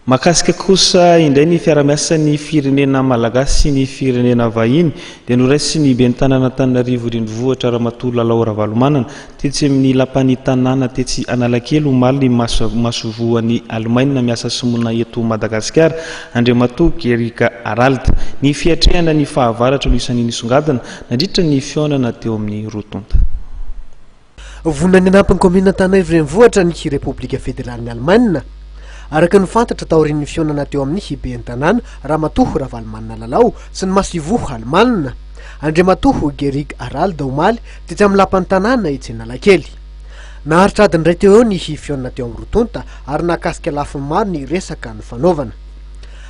Mahakasika kosa indray ny fiarahamiasan'ny firenena malagasy sy ny firenena vahiny dia noraisin'ny ben'ny tanàn'Antananarivo Renivohitra Ramatoa Lalao Ravalomanana tetsy amin'ny lapan'ny tanàna tetsy Analakely omaly ny masoivohon'i Alemaina miasa sy monina eto Madagasikara Andriamatoa Gerika Harald. Ny fiatrehana ny fahavaratra no isan'ny nisongadina nandritra ny fihaonana teo amin'ny roa tonta. Vonona ny hanampy ny kaominina Antananarivo Renivohitra ny Repoblika Federalin'i Alemaina. Araka ny fantatra taorian'ny fihaonana teo amin'ny ben'ny tanàna, Ramatoa Ravalomanana Lalao, sy ny masoivoho Alemana, Andriamatoa Gerig Harald omaly tetsy amin'ny lapan'ny tanàna etsy Analakely. Naharitra adiny iray teo eo ny fihaonana teo amin'ny roa tonta ary nahakasika lafiny maro ny resaka nifanaovana.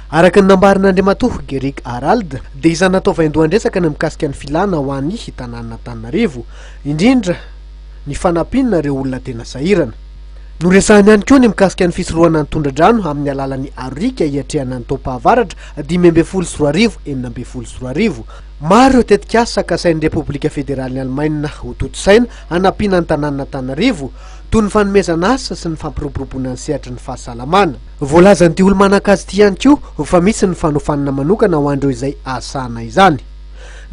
Araka ny nambaran'Andriamatoa Gerig Harald dia isan'ny natao vaindohan-dresaka ny mikasika ny filana ho an'ny tanànan'Antananarivo, indrindra ny fanampiana ireo olona tena sahirana. Noresahany ihany koa ny mikasika ny fisorohana ny tondra-drano amin'ny alalan'ny aroriaka hiatrehana ny taom-pahavaratra 2015 2016. Maro ireo tetikasa kasain'ny Repoblika Federalin'i Alemaina hotontosaina hanampiana ny tanànan'Antananarivo, toy ny fanomezana asa sy ny fampiroboroboana ny sehatry ny fahasalamana. Voalazan'ity olo-manan-kaja ity ihany koa fa misy ny fanofanana manokana ho an'ireo izay ahasahana izany.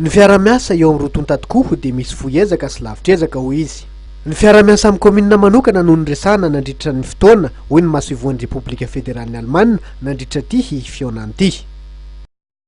Ny fiaraha-miasa eo amin'ny roa tonta tokoa dia misy fohy ezaka sy lavitr'ezaka, hoy izy. Ny fiaraha-miasa amin'ny kaominina manokana no noresahana nandritra ny fotoana, hoy ny masoivohon'ny Repoblika Federalin'i Alemaina nandritra ity fihaonana ity.